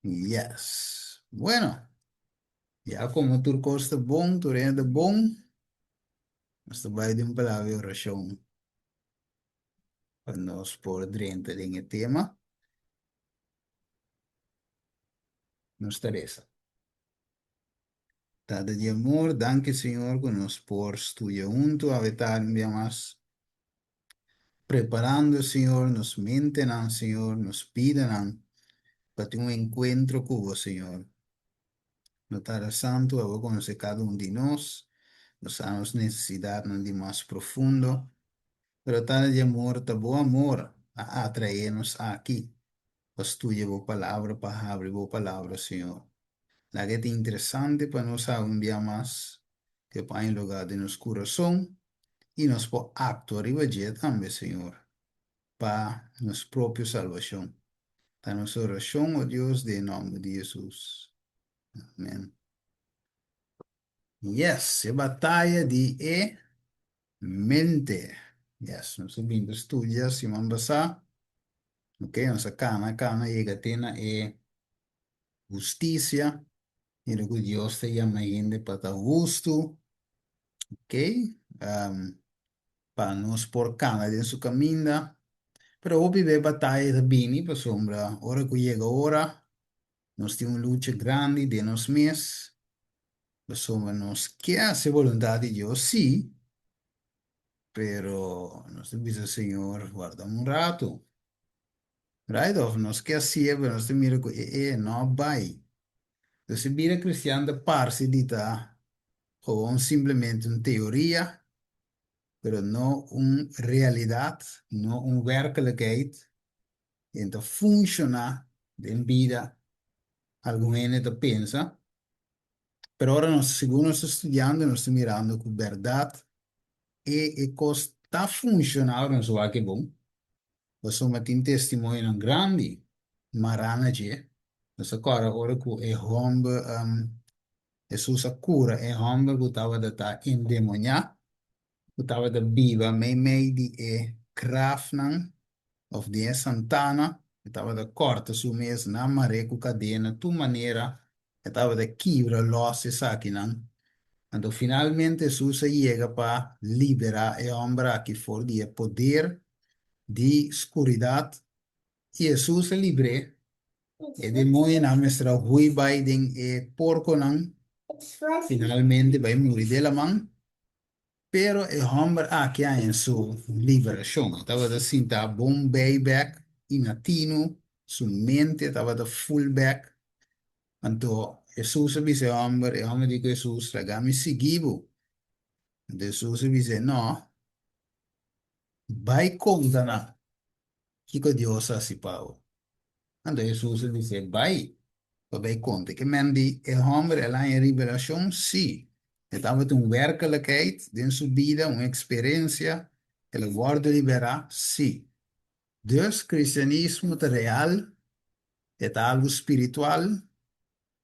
Yes. Bueno, ya komo tur kos ta bon, tur hende ta bon, nos ta bai den un palabra di orashon pa nos por drenta den e tema. Nos ta resa. Tata di amor, danki Señor ku nos por studia huntu awe tardi un bia mas. Preparando, Señor, nos mentenan, Señor, nos bidanan pa tin un enkuentro ku bo, Señor. No Tata Santu, abo konosé kada un di nos, bo sa nos nesesidatnan di mas profundo, pero Tata di amor, ta bo amor a atraé nos aki pa studia bo Palabra, pa habri bo Palabra, Señor. Laga e ta interesante pa nos habi un bia mas ku e por haña lugá den nos kurason i nos por aktua riba dje tambe, Señor, pa nos propio salbashon. Ta nos orashon, o Dios, den e nòmber di Hesus. Amen. Yes, e bataya di e mente. Yes, nos a bin ta studia siman pasá. Ok, nos a kana, kana yega te na e hustisia. Mira ku Dios ta yama hende pa ta hustu. Ok, pa nos por kana den su kaminda. Pero hopi be bataya ta bini pasobra ora ku yega ora nos tin un lucha grandi den nos mes pasobra nos ke hasi boluntat di Dios sí, pero nos ta bisa Señor warda un ratu. Right? Of nos ke hasié pero nos ta mira ku e e no a bai. Entonces bida kristian ta parse di ta gewoon simplemente un teoria, pero no un realidat, no un werkelijkheid. E ta funshoná den bida, algun hende ta pensa. Pero ora nos, segun nos ta studiando, nos ta mirando ku bèrdat e e kos ta funshoná ora nos wak e bon. Pasobra tin testimonionan grandi mará na dje. Nos ta kòrda ora ku e hòmber, Hesus a kura e hòmber ku tabata ta endemoniá, ku tabata biba meimei di e grafnan òf den e santana, e tabata kòrta su mes na mar'é ku kadena tur manera E tabata kibra lòs esakinan. Anto finalmente Hesus a yega pa liberá e hòmber aki for di e poder di skuridat, i Hesus a libr'é. E demoñonan mester a hui bai den e porkonan, finalmente bai muri den laman. Pero e hòmber aki a haña su liberashon. E tabata sinta bon bei bèk i na tinu, su mente tabata ful bèk. Anto Hesus a bisa e hòmber, e hòmber di ku Hesus, Laga mi sigui bo. Anto Hesus a bis'é, Nò, bai konta nan kiko Dios a hasi pa bo. Anto Hesus a bis'é, Bai, pa bai konta. Ke men di e hòmber el a haña rivelashon? Sí. E tabata un wèrkelijkheid den su bida, un eksperensia, el a wòrdu liberá? Sí. Dus, kristianismo ta real, e ta algu spiritual,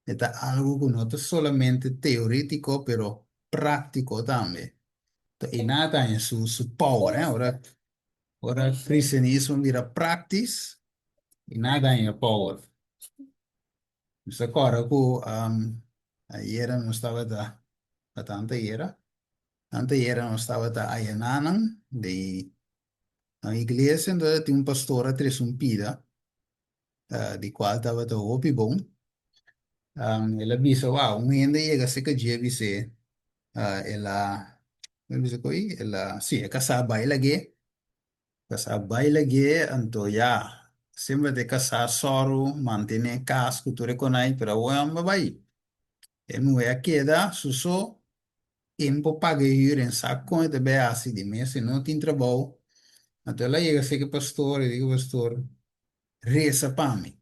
e ta algu ku no ta solamente teorétiko, pero práktiko tambe. Ta e nan ta haña su su power, eh? Ora ora kristianismo bira práktis, e nan ta haña power. Mi sa kòrda ku ayera nos tabata, pa tantu ayera? Tantu ayera nos tabata ayananan den nan iglesia, entonces tin un pastor a trese un pida di cual tabata hopi bon. El a bisa, wow, un hende yega cerca dje bis'é, el a, el a bisa cu ei? El a, sí, e casá bai lag'é, casá bai lag'é, anto ya, semper ta e casá sòru mantené cas cu tur e conai, pero awor e homber bai. E muhé a keda su so, ken por paga e hür, en sa con e ta bay haci di mes, e no tin trabou. Anto el a yega cerca e pastor, e di cu e pastor, Resa pa mi.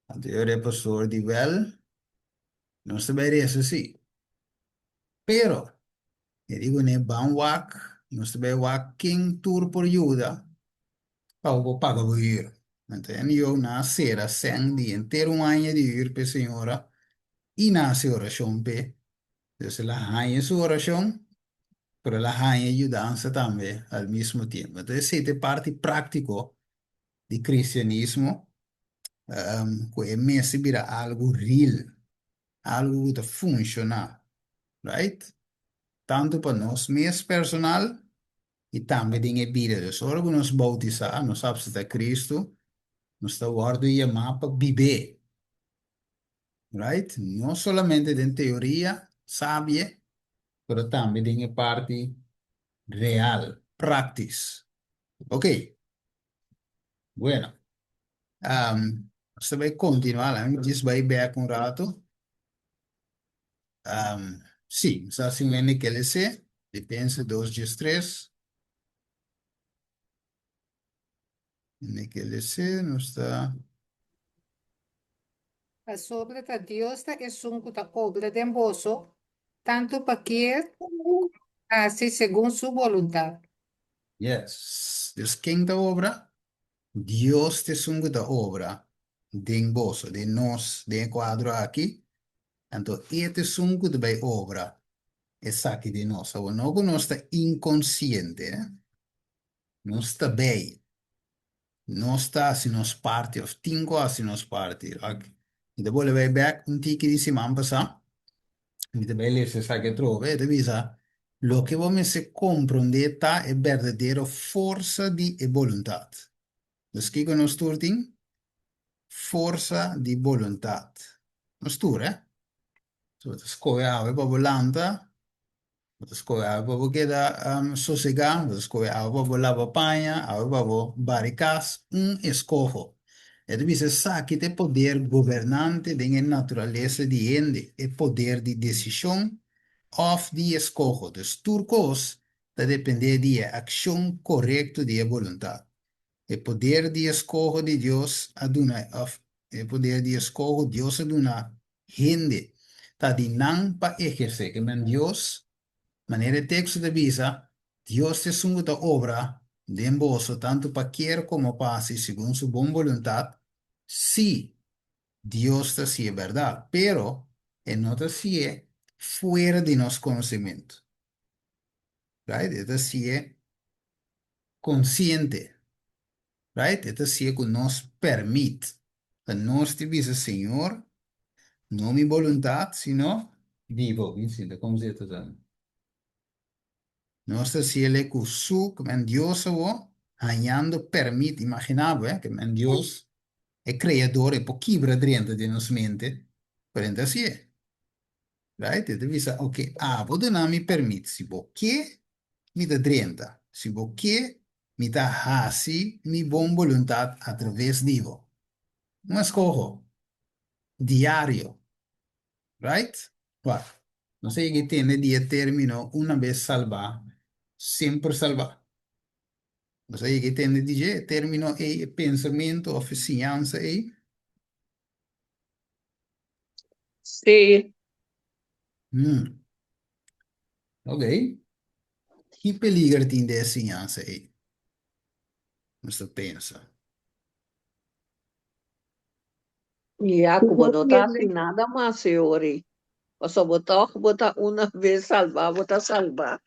Anto e ora e pastor di, Wèl, nos ta bai resa sí. Pero, e di kuné, Ban wak, nos ta bai wak ken tur por yuda pa bo por paga bo hür. Anto e mihó nan a sera sèn di henter un aña di hür pa e señora i nan a hasi orashon p'e. Entonces el a haña su orashon, pero el a haña yudansa tambe al mismo tiempo. Entonces esei ta e parti práktiko di cristianismo. Ku e mester bira algu real, algu ku ta funshoná, right? Tantu pa nos mes personal i tambe den e bida. Dus ora ku nos boutisá, nos apseptá Kristu, nos ta wòrdu yamá pa bib'é, right? No solamente den teoria, sabie, pero tambe den e parti real, práktis. Ok. Bueno, nos ta bai kontinuá, laat mi djis bai bèk un ratu. Sí, mi sa si un hende ke les'é, Filipense dos diestres. Hende ke les'é, nos ta. Pasobra ta Dios ta esun ku ta obra den boso, tantu pa kier komo pa hasi segun su boluntat. Yes. Dus ken ta obra? Dios ta esun ku ta obra den boso, den nos, den e kuadro aki. Anto e ta esun ku ta bai obra esaki den nos. Awor, no ku nos ta inkonsiente, eh. Nos ta bei. Nos ta hasi nos parti of tin ku hasi nos parti. Ok. Mi ta bolbe bai bek un tiki di siman pasá. Mi ta bai lesa esaki atrobe. E ta bisa, Loke bo mester komprondé ta e berdadero forsa di e boluntat. Dus kiko nos tur tin? Forsa di boluntat. Nos tur, eh? So bo ta skohe awe pa bo lanta, Bo ta skohe awe pa bo keda sosegá, bo ta skohe awe pa bo laba paña, awe pa bo bari kas, un eskoho. E ta bisa esaki ta e poder gobernante den e naturalesa di hende, e poder di desishon òf di eskoho. Dus tur kos ta dependé di e akshon korekto di e boluntat. E poder di eskoho di Dios a duna òf e poder di eskoho Dios a duna Hende ta di nan pa ehersé. Ke men Dios, manera e teksto ta bisa, Dios ta esun ku ta obra den boso tantu pa kier komo pa hasi segun su bon boluntat, sí, Dios ta hasié bèrdat, pero e no ta hasié fuera di nos konosementu. Right? E ta hasié konsiente. Right? E ta hasié ku nos pèrmit. Ta nos di bisa, Señor, no mi boluntat, sino di bo. Mi sinta kon zeta ta. Nos ta hasiel ku su, ku men Dios awor, hañando pèrmit. Imaginá bo, eh, ku men Dios, e Kreador, e por kibra drenta den nos mente, pero e ta hasié. Right? E ta bisa, ok, abo duna mi pèrmit. Si bo ke, mi ta drenta. Si bo ke, Mi ta hasi mi bon boluntat atraves di bo. Un eskoho diario, right? Wak, nos a yega e tende di e término una bes salbá, semper salbá. Nos a yega e tende di dje, e término ei, e pensamentu òf e siñansa ei? Sí. Hmm. Ok. Ki peliger tin den e siñansa ei? Nos ta pensa. Ya ku bo no ta hasi nada mas e ora ei. Pasobra bo tòg bo ta una bes salbá, bo ta salbá.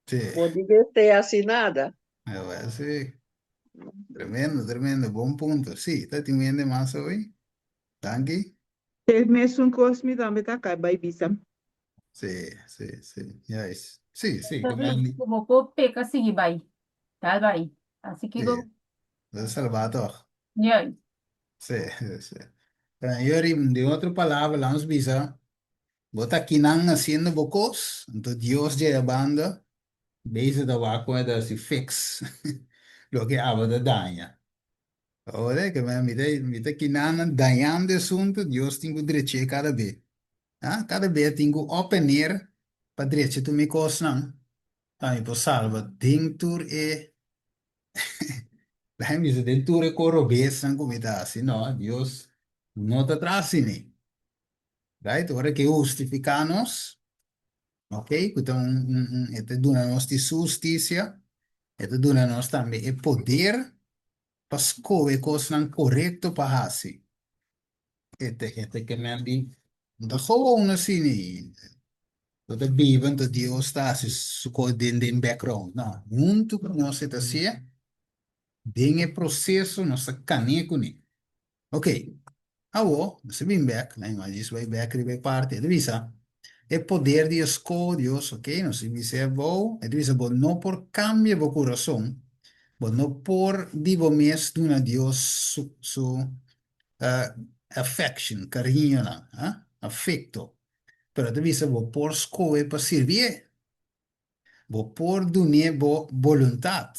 Sí. Bo di mester hasi nada. Awel sí. Tremendo, tremendo. Bon punto. Sí, ta tin un hende mas hoy. Danki. E mesun kos mi tambe ta kai bai bisa. Sí, sí, sí. Juist. Sí, sí, Ta que bisa men ku bo por peka sigui bai. Tal bai. Así sí, kiko. lo salva toch. Juist. Sí, sí, sí. Pero Yori, den otro palabra, laat bisa, bo ta kinan haciendo bo kos, anto Dios dje banda, bezig ta wak kon e ta hasi fix loke abo ta daña. Ora ke mi ta mi ta kinan dañando e asuntu, Dios tin ku drech'é kada be. Ah, kada be tin ku op en neer pa drecha tur mi kosnan pa mi por salba den tur e laga mi bisa den tur e korobesnan ku mi ta hasi. No, Dios no ta traha asina. Right? Ora ke hustifiká nos, ok, ku ta un un un e ta duna nos di su hustisia, e ta duna nos tambe e poder pa skohe kosnan korekto pa hasi. E ta e ta ke men di no ta gewoon asina ei. Bo ta biba anto Dios ta hasi su kos den den background. No, huntu ku nos e ta hasié, den e proseso nos ta kané kuné. Ok. Awo, nos a bin bek, na ima djis bai bek riba e parti, e ta bisa, e poder di e sko Dios, ok, nos a bisa e abou, e ta bisa bo no por kambia bo kurason, bo no por di bo mes duna Dios su su affection, kariñonan, afekto, pero e ta bisa bo por skohe pa sirbié. Bo por dun'é bo boluntat.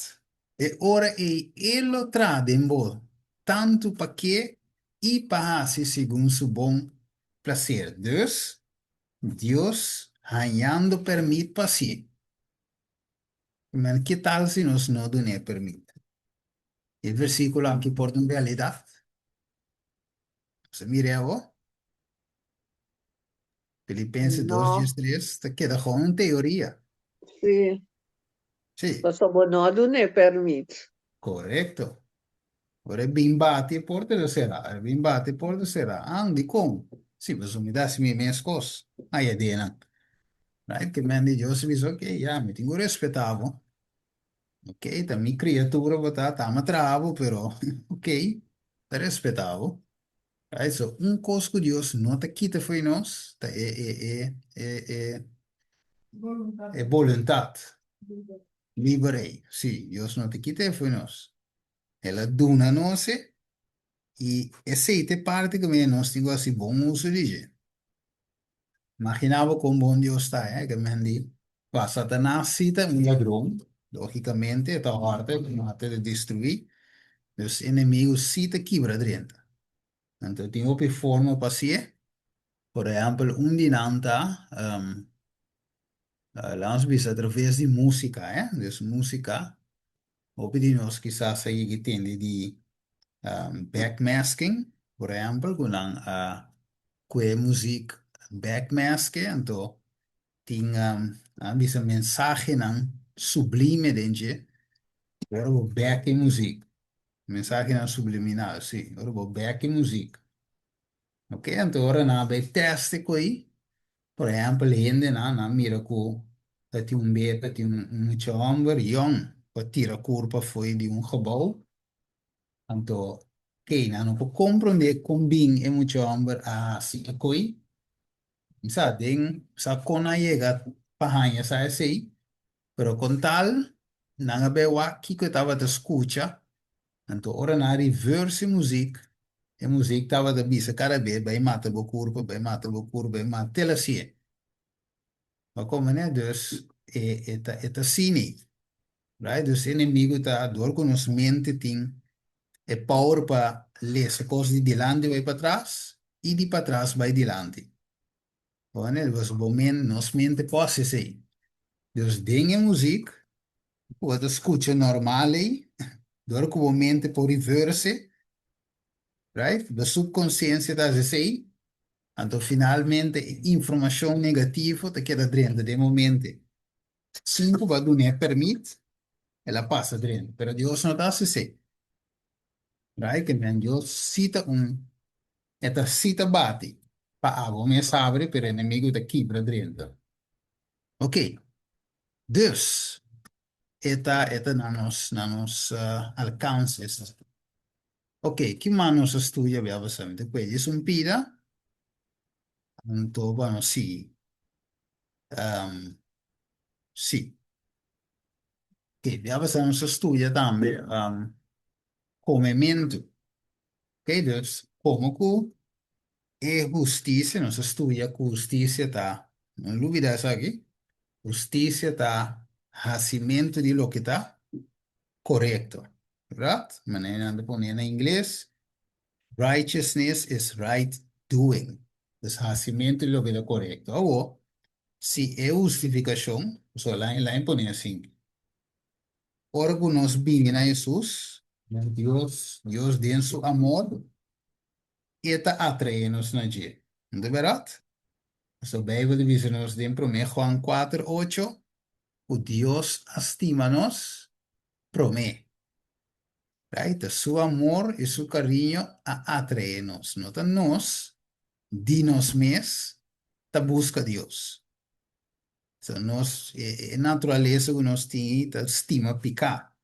E ora ei e lo traha den bo, tantu pa ke i pa hasi segun su bon plaser. Dus, Dios hañando pèrmit pa hasié. Men, ke tal si nos no dun'é pèrmit? E versíkulo aki por ta un realidat? Nos a mir'é awor. Filipenses No. 2, 13 ta keda gewoon un teoria. Sí. Sí. Pasobra bo no a dun'é pèrmit. Korekto. Ora e bin bati e porta ta será. Ora e bin bati e porta será. Ah, dikon? Sí, pasobra mi ta hasi mi mes kos. Ai, e denan. Right? Ke men di Dios a bisa, ok, ya, mi tin ku respetá bo. Ok, ta mi kriatura bo ta, ta mi a traha bo, pero ok, ta respetá bo. Right? So, un kos ku Dios no ta kita fo'i nos ta e e e e e e boluntat liber ei. Sí, Dios no ta kita e fo'i nos. El a duna nos e i esei ta e parti ku nos tin ku hasi bon uso di dje. Imaginá bo kon bon Dios ta, eh, ke men di, pa Satanas sí ta un ladron, lógikamente e ta hòrta, e ta mata, e ta destruí, dus enemigu sí ta kibra drenta. Anto tin hopi forma pa hasié, por ehèmpel un di nan ta, laga nos bisa atraves di músika, eh, dus músika, hopi di nos kisas a yega tende di backmasking, por ehèmpel, ku nan a kue muzik backmaske, anto tin nan a bisa mensahenan sublime den dje ora bo bek e muzik, mensahenan subliminal, si, ora bo bek e muzik. Ok, anto ora nan a bai tèst e koi, por ehèmpel hendenan nan mira ku ta tin un be ta tin un mucha hòmber yòn ku a tira kurpa fo'i di un gebou, anto kei nan no por komprondé kon bin e mucha hòmber a hasi e koi, mi sa den sa kon nan a yega pa haña sa esei, pero kon tal nan a bai wak kiko e tabata skucha. Anto ora nan a reverse e muzik, e muzik tabata bisa kada be, bai mata bo kurpa, bai mata bo kurpa, bai mata, te la si'e. Bo komprende? Dus e e ta e ta asina, right? Dus e enemigu ta dor ku nos mente tin e power pa lesa kos di dilanti bai patras i di patras bai dilanti. Bo komprende? Dus bo men nos mente por hasi esei. Dus den e muzik ku bo ta skucha normal ei, dor ku bo mente por reverse, right? Bo subkonsiensia ta hasi esei, anto finalmente e informashon negativo ta keda drenta den bo mente. Sin ku bo a dun'é pèrmit, el a pasa drenta. Pero Dios no ta hasi esei. Right? Ke men Dios sí ta un, e ta sí ta bati pa abo mes habri, pero enemigu ta kibra drenta. Ok. Dus, e ta e ta na nos na nos alkanse esaki. Ok, ki mas nos a studia bia pasá? Mi ta kue djis un pida, anto pa nos sigui. Sí. Ok, bia pasá nos a studia tambe komementu. Ok, dus komo ku e hustisia, nos a studia ku hustisia ta, no lubida esaki, hustisia ta hasimentu di loke ta korekto, bèrdat? Manera nan ta pone na ingles, righteousness is right doing, dus hasimentu di loke ta korekto. Awor, si e hustifikashon, pasobra lain pone asin, Ora ku nos bini na Hesus, Dios, Dios den su amor, E ta atraé nos na dje. No ta bèrdat? Pasobra Beibel ta bisa nos den promé Juan kuater ocho ku Dios a stima nos promé. Right? Ta su amor i su kariño a atraé nos. No ta nos di nos mes ta buska Dios. So nos, e, e naturalesa ku nos tin ta stima piká.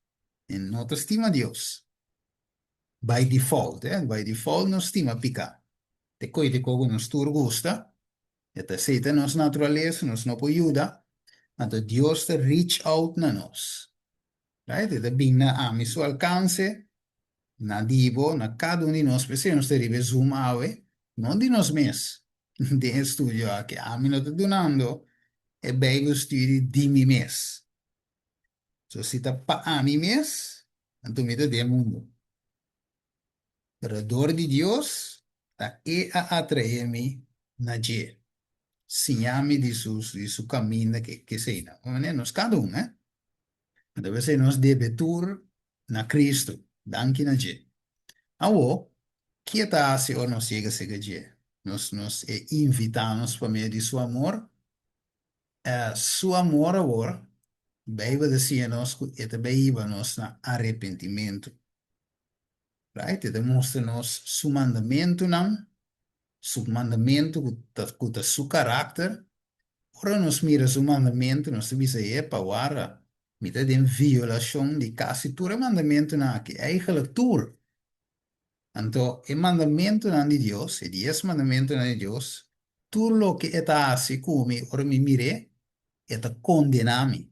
E no ta stima Dios. By default, eh? By default nos stima piká. Te koe te koe ku nos tur gusta. E ta esei ta nos naturalesa, nos no por yuda. Anto Dios ta reach out na nos. Right? E ta bin na ami su alkanse, na di bo, na kada un di nos. P'esei nos ta riba e Zoom awe, no di nos mes den e studio aki. Ami no ta dunando e Bijbelstudie di mi mes. So si ta pa ami mes, anto mi ta den mundu. Pero dor di Dios ta e a atraé mi na dje, siña mi di su di su kaminda ke keseinan. Manera nos kada un, eh. Anto p'esei nos debe tur na Cristo, danki na dje. Awo, ke ta hasi ora nos yega serka dje? Nos nos e invitá nos pa medio di su amor. Su amor awor, Beibel ta siña nos ku e ta bai hiba nos na arepentimentu. Right? E ta mustra nos su mandamentunan, su mandamentu ku ta ku ta su karakter. Ora nos mira su mandamentu, nos ta bisa, Epa, wara, mi ta den violashon di kasi tur e mandamentunan aki, eigenlijk tur. Anto e mandamentunan di Dios, e dies mandamentunan di Dios, tur loke e ta hasi ku mi ora mi mir'é, e ta kondená mi.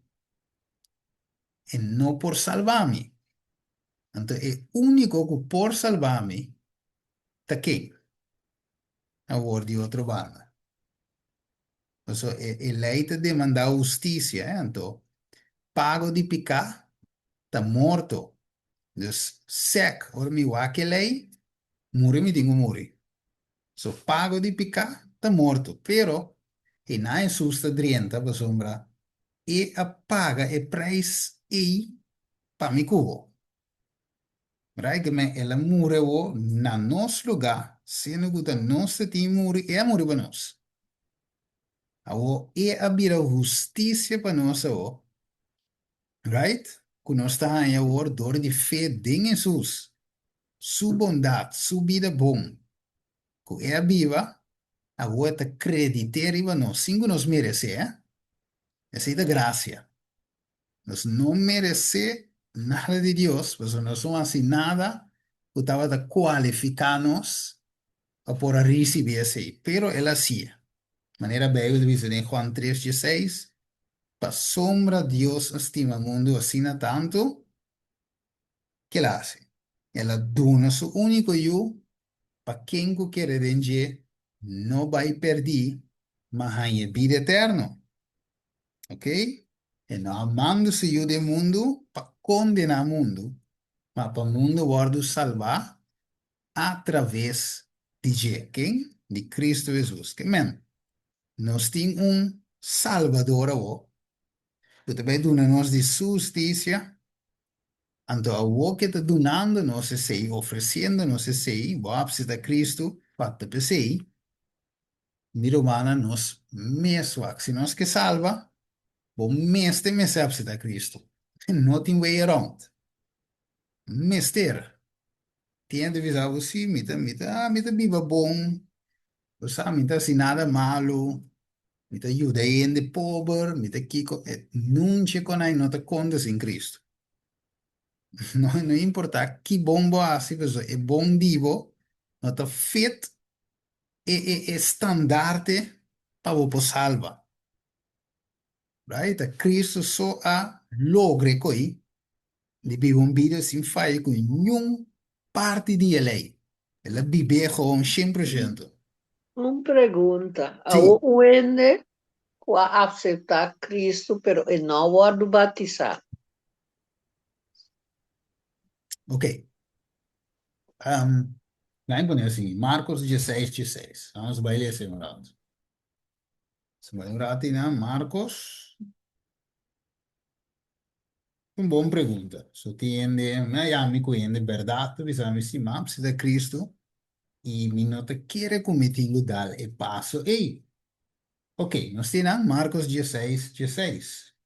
E no por salba mi. Anto e úniko ku por salba mi ta ken? Awor di otro banda. Pasobra e e lei ta demandá hustisia, eh, anto pago di piká ta morto. Dus sèk ora mi wak e lei, muri mi tin ku muri. So pago di piká ta morto, pero e na Hesus ta drenta pasobra e a paga e preis ei pa mi ku bo. Right? Ke men el a muri awor na nos lugá, siendo ku ta nos ta tin muri, e a muri pa nos. Awor e a bira hustisia pa nos awor, right? Ku nos ta haña awor dor di fe den Hesus, su bondat, su bida bon ku e a biba, awor e ta kredit'é riba nos sin ku nos meresé, eh? Esei ta grasia. Nos no meresé nada di Dios, pasobra nos no hasi nada ku tabata kualifiká nos pa por a risibí esei. Pero el a hasié. Manera Beibel ta bisa den Juan tres dieseis, Pasobra Dios a stima mundu asina tantu, ke el a hasi? El a duna su úniko Yu pa ken ku kere den dje no bai pèrdí, ma haña bida eterno. Ok? E no a manda su Yu den mundu pa kondená mundu, ma pa mundu wòrdu salbá a traves di dje. Ken? Di Kristu Hesus. Ke men, nos tin un Salbador awor ku ta bai duna nos di su hustisia, anto awor ku e ta dunando nos esei, ofresiendo nos esei, bo a apseptá Kristu, wak ta p'esei, Mi rumannan, nos mes wak. Si nos ke salba, bo mester mester apseptá Kristu. No tin way around. Mester. Tin hende bisa bo, sí, mi ta, mi ta, mi ta biba bon. Bo sa, mi ta hasi nada malu. Mi ta yuda hende pober, mi ta kiko. E nunche konai no ta konta sin Kristu. No, no importá ki bon bo hasi, pasobra e bon di bo no ta fit e e e standarte pa bo por salba. Right? Ta Cristo so a logra e koi di biba un bida sin faya ku niun parti di e lei. El a bib'é gewoon shen por shento. Un pregunta, Sí. Awor un hende ku a apseptá Cristo pero e no a wòrdu batisá? Ok. Um, Laat me pone así, Marcos 16, 16. Vamos a bailar ese un rato. Se bai un rato y na Marcos. Un bon pregunta. So tiende, me llami ku hende berdad, tu bisa mi si map si ta Cristo y mi no te quiere ku mi tingu dal e paso ei. Ok, nos tiene Marcos 16, 16.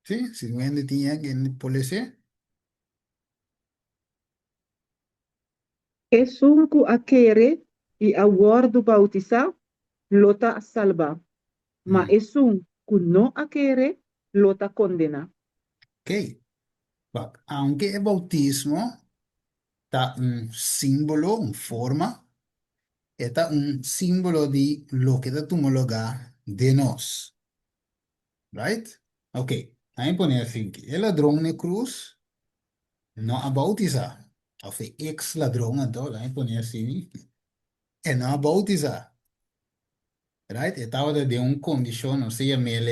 Sí, si un hende tiene que por Esun ku a kere i a wòrdu boutisá lo ta salbá, ma esun ku no a kere lo ta kondená. Ok. Wak, aunke e boutismo ta un símbolo, un forma. E ta un símbolo di loke ta tuma lugá den nos. Right? Ok, nan e pone asin ki e ladron n'e krus no a boutisá. Òf e eks ladron anto, nan e pone asin, e no a boutisá. Right? E tabata den un kondishon, nos ta yam'el,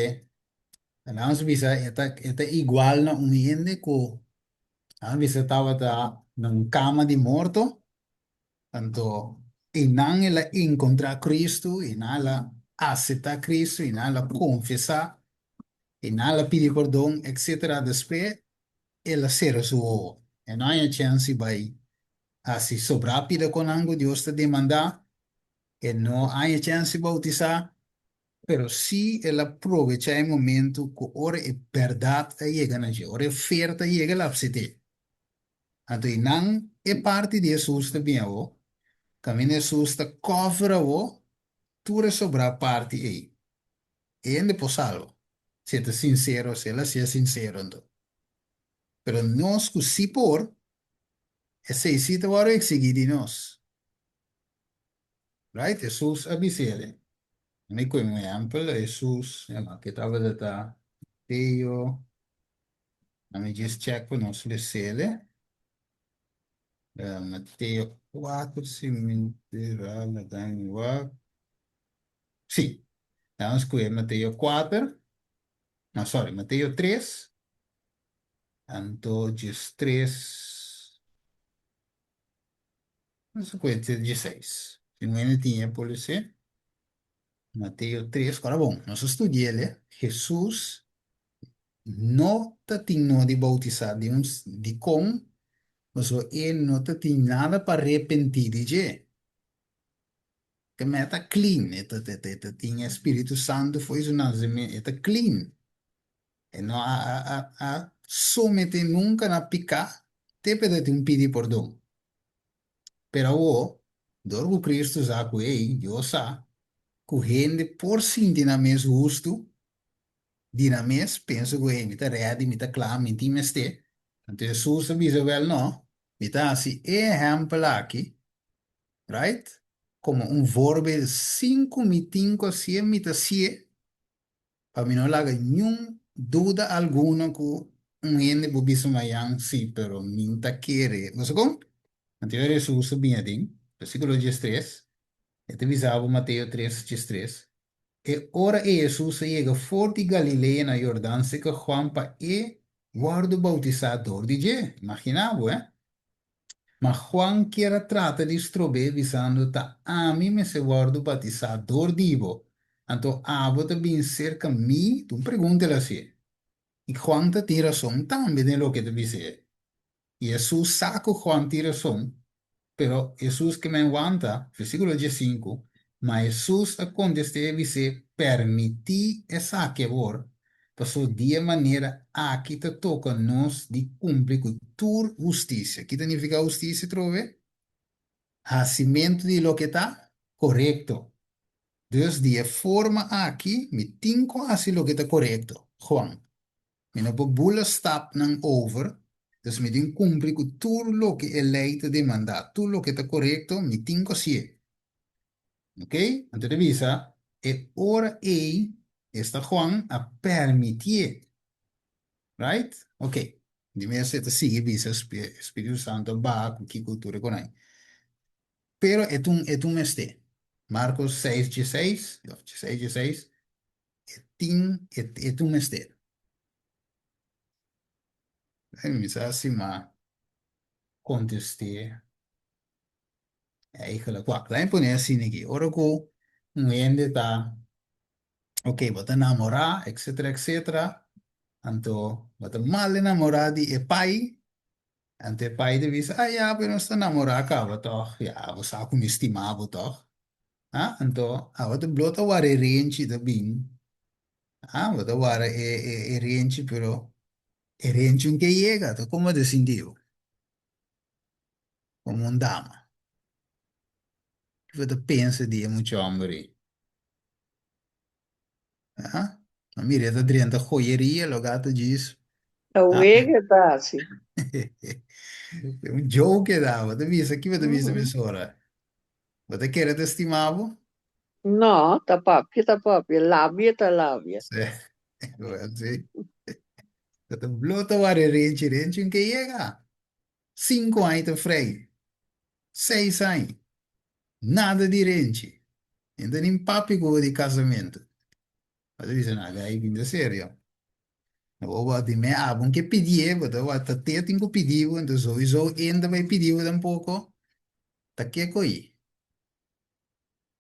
nan a bisa e ta e ta igual na un hende ku nan a bisa tabata na un kama di morto. Anto, einan el a enkontrá Kristu, einan el a aseptá Kristu, einan el a konfesá, einan el a pidi pordon, etsetera. Despues el a sera su wowo. E no haña chèns di bai hasi sobrá pida konan ku Dios ta demandá. E no haña chèns di boutisá, pero sí el a probechá e momentu ku ora e bèrdat a yega na dje, ora e oferta a yega, el a apset'é. Anto i nan e parti di Hesus ta bin awo, kaminda Hesus ta cover awo tur e sobrá parti ei. E hende por salba, si e ta sinsero, si el a sea sinsero anto. Pero nos ku si por, esei si ta wòrdu eksigí di nos. Right? Hesus a bis'el. Mi kohe un ehèmpel, Hesus, ke tabata ta Mateo. Let me just check pa nos lesele. Uh, Mateo 4, si mi tira, laga mi wak. Sí, vamos cu Mateo 4. No, sorry, Mateo 3. Anto just 3. Nos cu 16. Si no tinha por ser. Mateo 3, ora bon, nos a studi'el, Hesus no ta tin no di boutisá di un dikon, pasobra e no ta tin nada pa repentí di dje. Ke men e ta clean, e ta e ta tin e Spiritu Santu fo'i su nasementu, e ta clean. E no a a a a someté nunka na piká te pa e ta tin un pidi pordon. Pero awor, dor ku Kristu sa ku ei, Dios sa ku hende por sinti nan mes hustu di nan mes, pensa ku ei, mi ta rèdi, mi ta kla, mi tin mester. Anto Hesus a bisa, Wèl no, mi ta hasi e ehèmpel aki, right, komo un voorbeeld sin ku mi tin ku hasié, mi ta hasié Pa mi no laga niun duda alguno ku un hende por bisa mayan, sí, pero mi no ta kere. Bo sa kon? Anto ora Hesus a bini aden, versíkulo diestres, e ta bisa bo Mateo tres, diestres, E ora ei Hesus a yega for di Galilea na Jordan serka Juan pa e wòrdu boutisá dor di dje. Imaginá bo, eh? Ma Juan kier a trata di strob'é, bisando, Ta ami mester wòrdu batisá dor di bo, anto abo ta bin serka mi? Ta un pregunta el a hasié. I Juan ta tin rason tambe den loke e ta bis'é. I Hesus sa ku Juan tin rason, pero Hesus ke men wanta, versíkulo diesinku, Ma Hesus a kontest'é i bis'é, Permití esaki awor, Pasobra di e manera aki ta toka nos di kumpli ku tur hustisia. Ki ta nifiká hustisia atrobe? Hasimentu di loke ta korekto. Dus di e forma aki mi tin ku hasi loke ta korekto. Juan, Mi no por bula stapnan over, dus mi tin kumpli ku tur loke e lei ta demandá. Tur loke ta korekto mi tin ku hasié. Ok, anto ta bisa, e ora ei, esta Juan a permitié. Right? Ok. Di mes e ta sigui bisa Spiritu Santo a baha ku kiko tur e konai. Pero e ta un, e ta un mester. Marcos seis dieseis, of dieseis dieseis, e tin, e, e ta un mester. Mi sa si m'a kontest'é. Eigenlijk, wak, laat me pone asina aki. Ora ku un hende ta, ok, bo ta namorá, etcetera, etcetera, anto bo ta mal enamorá di e pai, anto e pai ta bisa, ah ya, pero nos ta namorá kaba tòg, ya, bo sa ku mi stima bo tòg. Ah, anto abo ta blo ta wara e renchi ta bin, ah, bo ta wara e e e renchi, pero e renchi un ke yega, ta komo ta sinti bo? Como un dama. Kiko ta pensa di e mucha homber ei? Ah, a mira e ta drenta joyeria lo gato djis. Ta Ah. wega ta hasi. Un joke e daba. Ta bisa, kiko ta bisa mesora? Bo ta kere ta stima bo? No, ta papia ta papia, labia ta labia. Sí, well, sí. Bo ta blo ta wari renchi, renchi un ke yega. Sinku aña ta frei, seis aña, nada di renchi. E no ta nin papia ku bo di kasamentu. Bo ta bisa, na gai bin ta serio. Bo bo di me abo ke pidié, bo ta wak ta te tin ku pidi bo, enton souiso e no ta bai pidi bo tampoco. Ta ke ko'i?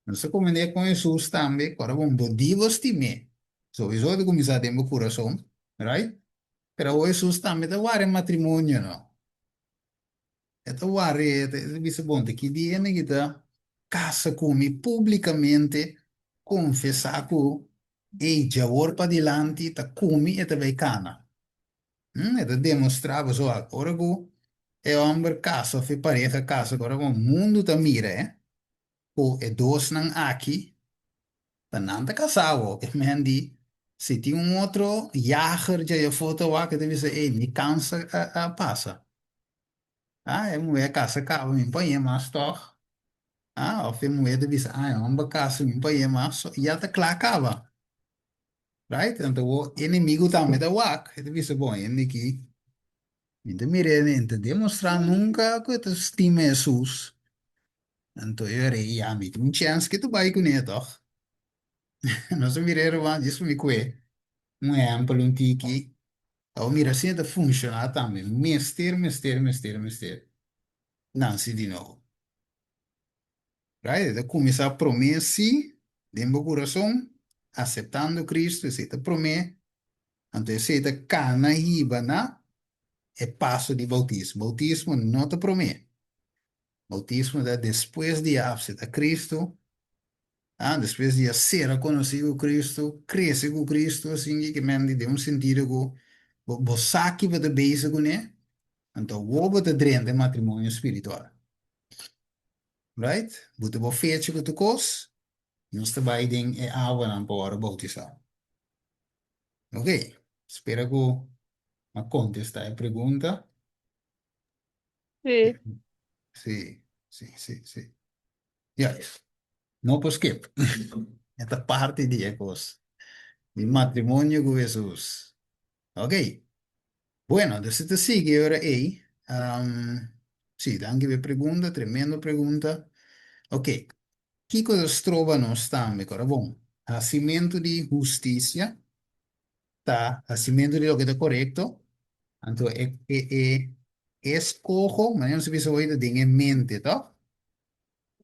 Nos a komend'é kon Hesus tambe, ku ora bon bo di bo stim'é, souiso ta kuminsá den bo kurason, right? Pero awor Hesus tambe ta wara e matrimonio, no? E ta wara e, ta bisa, bon, ta ki dia mi ki ta kasa ku mi públikamente konfesá ku, ey, djawor padilanti ta ku mi e ta bai kana. E ta demostrá pasobra ora ku e hòmber kasa òf e pareha kasa, ora ku mundu ta mira e, ku e dosnan aki ta nan ta kasá awor. E men di, si tin un otro yager dje afó ta wak, e ta bisa, ey, mi kansa a pasa. Ah, e muhé kasa kaba, mi no por hañ'é mas tòg. Ah, òf e muhé ta bisa, ah, e hòmber kasa, mi no por hañ'é mas. So, ya ta kla kaba. Right? Anto bo enemigu tambe ta wak, e ta bisa, bon, hende aki, mi ta mir'é, e ta demostrá nunka ku e ta stima Hesus. Anto e ora ei, ya, mi tin un chèns ke ta bai kuné tòg. Nos a mir'é ruman, djis pa mi kue un ehèmpel un tiki. Awor mira asina e ta funshoná tambe. Mester, mester, mester, mester nansi di nobo. Right? E ta kuminsá promé sí den bo kurason, aseptando Kristu, esei ta promé, anto esei ta kana hiba na e paso di boutismo. Boutismo no ta promé. Boutismo ta despues di a aseptá Kristu, ah, despues di a sera konosí ku Kristu, krese ku Kristu, asin ke men di den un sentido ku bo bo sa ki bo ta bezig kuné, anto awor bo ta drenta e matrimonio spiritual. Right? Bo ta bo fecha ku tur kos, nos ta bai den e awanan pa wòrdu boutisá. Ok, spera ku a kontestá e pregunta. Sí. Sí, sí, sí, sí. Juist. No por skip. E ta parti di e kos. Di matrimonio ku Hesus. Ok. Bueno, dus e ta sigui ora ei. Sí, danki pa e pregunta, tremendo pregunta. Ok, kiko ta stroba nos tambe? Kora bon, hasimentu di hustisia ta hasimentu di loke ta korekto, anto e e e eskoho, manera nos a bisa hoy, ta den e mente, tòg?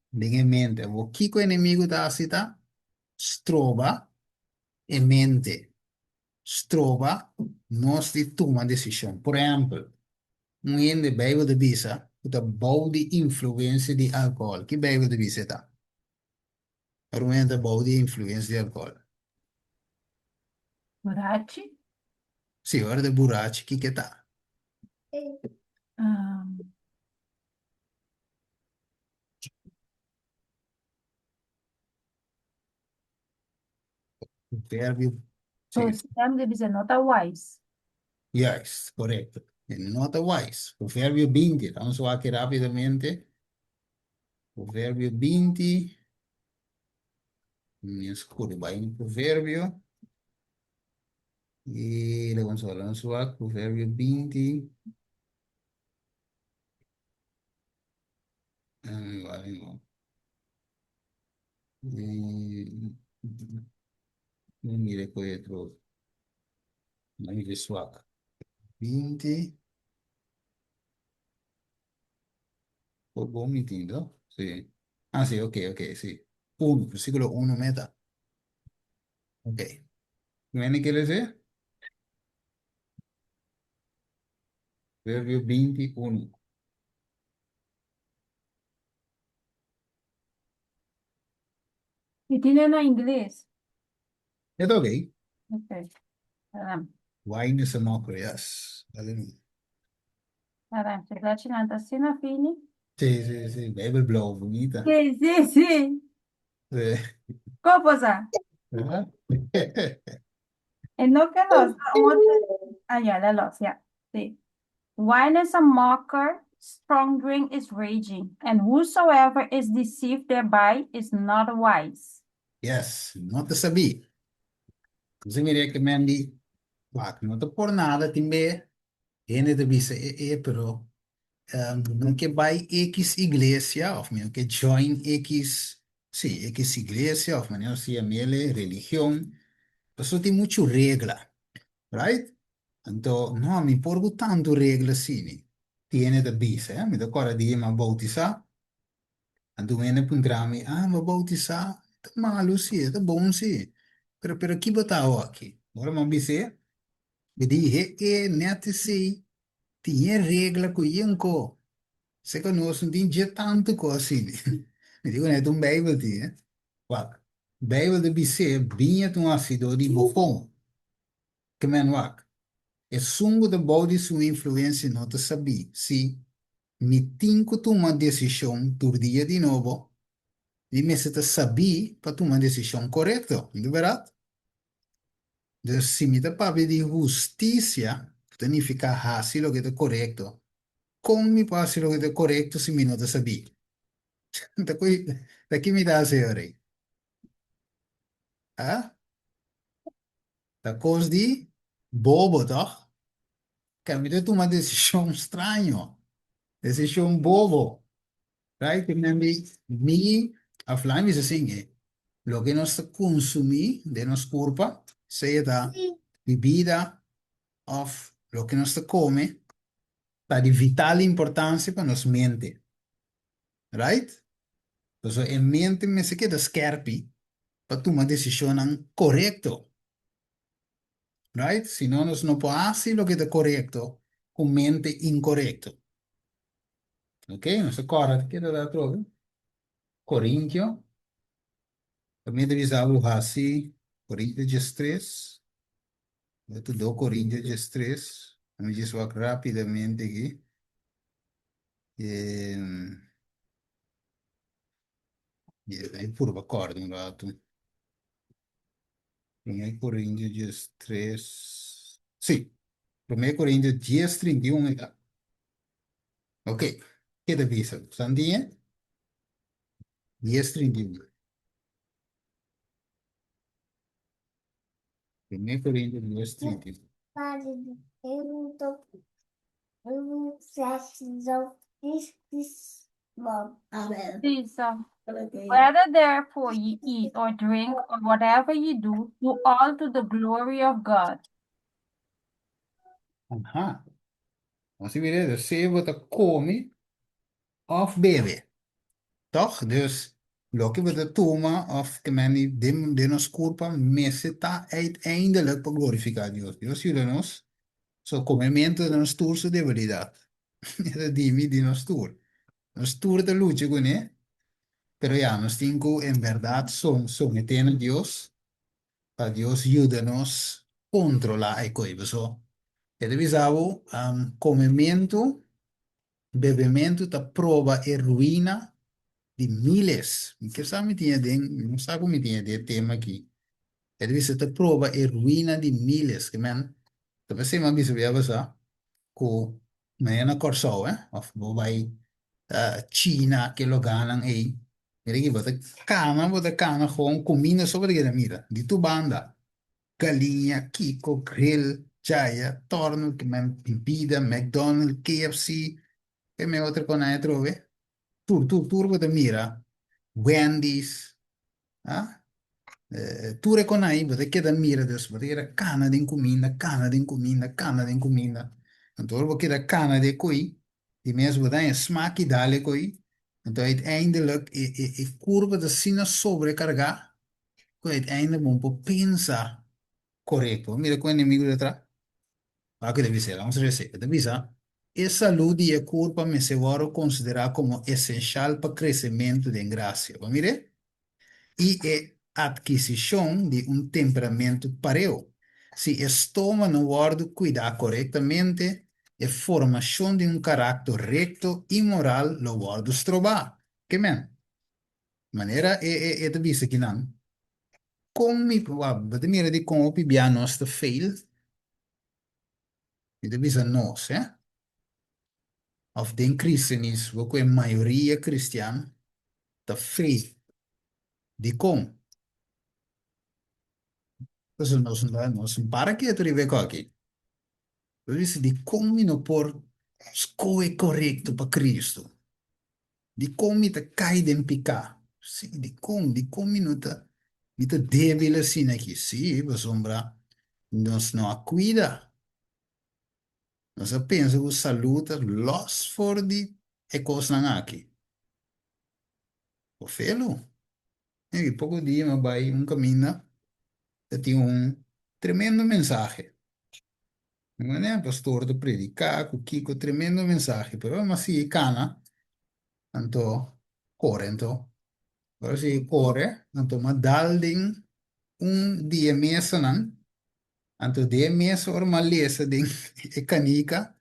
Den e mente. Awor, kiko enemigu ta hasi ta stroba e mente. stroba nos di tuma desishon. Por ehèmpel, un hende Beibel ta bisa ku ta bou di influensia di alkohòl. Ki Beibel ta bisa e ta? Ora un hende ta bou di influensia di alkohòl. Burachi? Sí, ora ta burachi, kiko e ta? Proverbio, So, sí. Sam de bisa no ta wise. Juist, correcto. E no ta wise. Proverbio 20, vamos wak aki rapidamente. Proverbio 20. Mi escuro bai un proverbio. Y le vamos a vamos wak Proverbio 20. Ah, vale, no. Mi mira ku e otro. Mi mira swak. 20. Por bon mi tin, no? Sí. Ah, sí, ok, ok, sí. Uno, versículo 1 meta. Ok. ¿Quién quiere decir? Proverbio 21. Mi tine na ingles. E ta ok. Ok. Aram. Wine is a mockery, yes. Dale mi. Aram, se plachi nan ta asina fini. Sí, sí, sí. Bijbel blauw, bunita. Sí, sí, sí. Sí. Kopo sa? Ajá. E no ke los, ta un otro. Ah, ya, la los, ya. Sí. Wine is a mocker. strong drink is raging, and whosoever is deceived thereby is not wise. Yes, no ta sabí. Nos a mira ke men di, wak, no ta por nada tin be hende ta bisa e e, pero mi no ke bai X iglesia of mi no ke join X, sí, X iglesia of manera nos ta yam'el religion, pasobra tin muchu regla, right? Anto, no, mi por ku tantu regla asina. Tin hende ta bisa, eh, mi ta kòrda dia mi a boutisá, anto un hende a puntra mi, ah, bo a boutisá? Ta malu si, e ta bon si, pero pero ki bo ta awoki? Ora mi a bis'é, mi di, he e, nèt esei, tin e regla ku yen ko, seka nos no tin dje tantu kos asina. Mi di ku nèt un Beibel tin, eh. Wak, Beibel ta bis'é, biña ta un hasidó di bofon. Ke men wak, esun ku ta bou di su influensia no ta sabí si mi tin ku tuma desishon tur dia di nobo, mi mester ta sabí pa tuma desishon korekto, no ta bèrdat? Dus si mi ta papia di hustisia, ku ta nifiká hasi loke ta korekto, kon mi por hasi loke ta korekto si mi no ta sabí? Ta ki mi ta hasi ora ei? Ah? Ta kos di bobo tòg? Ke mi ta tuma desishon straño, desishon bobo. Right? Ke men di mi a fla mi bisa sin e loke nos ta kunsumí den nos kurpa, sea ta bibida òf loke nos ta kome, ta di vital importansia pa nos mente. Right? Pasobra e mente mester keda skerpi pa tuma desishonnan korekto. Right? Si no nos no por hasi loke ta korekto ku mente inkorekto. Ok, nos ta kòrda keda ta atrobe. Korintio. Tambe ta bisa bo hasi Korintio diestres. Bo ta do Korintio diestres. Mi djis wak rápidamente aki. Ai purba kòrda un ratu. Promé Korintio 13. Sí, Promé Korintio 10, 31 e ta. Ok, ke ta bisa? Santi e? 10, 31. Promé Korintio 10, 31. Bisa, Whether therefore ye eat or drink or whatever ye do, do all to the glory of God. Aha. Nos a mira dus sea bo ta come of bebe. Toch? Dus loke bo ta tuma of ke men di den den nos kurpa mester ta uiteindelijk pa glorifiká Dios. Dios yuda nos. So komementu ta nos tur su debilidat. E ta di mi di nos tur. Nos tur ta lucha kuné, pero ya nos tin ku en bèrdat someté na Dios pa Dios yuda nos kontrolá e koi. Paso e ta bisa bo komementu Bebementu ta proba e ruina di miles. Mi ke sa mi tin aden, mi no sa ku mi tin aden e tema aki. E ta bisa ta proba e ruina di miles. Ke men, ta p'esei mi a bisa bia basa ku manera na Kòrsou, eh, òf bo bai China, ke loganan ei, mira aki bo ta kana, bo ta kana gewoon kuminda so bo ta keda mira, di tur banda. Galiña, Kiko, Grill, Jaya, Torno, ki men bibida, McDonald, KFC, ke men otro kon nan atrobe? Tur, tur, tur bo ta mira, Wendy's, ah, tur e kon ai bo ta keda mira, dus bo ta keda kana den kuminda, kana den kuminda, kana den kuminda. Anto ora bo keda kana den koi, di mes bo ta haña smak i dal e koi, anto uiteindelijk e, e, e kurpa ta asina sobrekargá ku uiteindelijk bo no por pensa korekto. Bo mira ku enemigu ta traha? Wak ku ta bisa? Laga nos resa. E ta bisa, E salú di e kurpa mester wòrdu konsiderá komo esenshal pa kresementu den grasia. Bo mira? I e atkisishon di un temperamentu pareu. Si e stoma no wòrdu kuidá korektamente, e formashon di un karakter rekto i moral lo wòrdu strobá. Ke men? Manera e e e ta bisa kinan, kon mi wak, bo ta mira di kon hopi bia nos ta fail? Mi ta bisa nos, eh. Òf den kristianismo ku e mayoria kristian ta fake. Dikon? Pasobra nos no nos no para ketu riba e koki. Nos bisa dikon mi no por skohe korekto pa Kristu? Dikon mi ta kai den piká? Sí, dikon? Dikon mi no ta mi ta débil asina aki? Sí, pasobra nos no a kuida. Nos a pensa ku salú ta lòs for di e kosnan aki. Bo felu? Ey, poko dia mi a bai un kaminda ta tin un tremendo mensahe. Mi manera pastor ta prediká ku kiko tremendo mensahe, pero mi a sigui kana anto kore anto. Ora sigui kore anto mi a dal den un di e mesanan Anto den e mes ora mi a lesa den e kanika,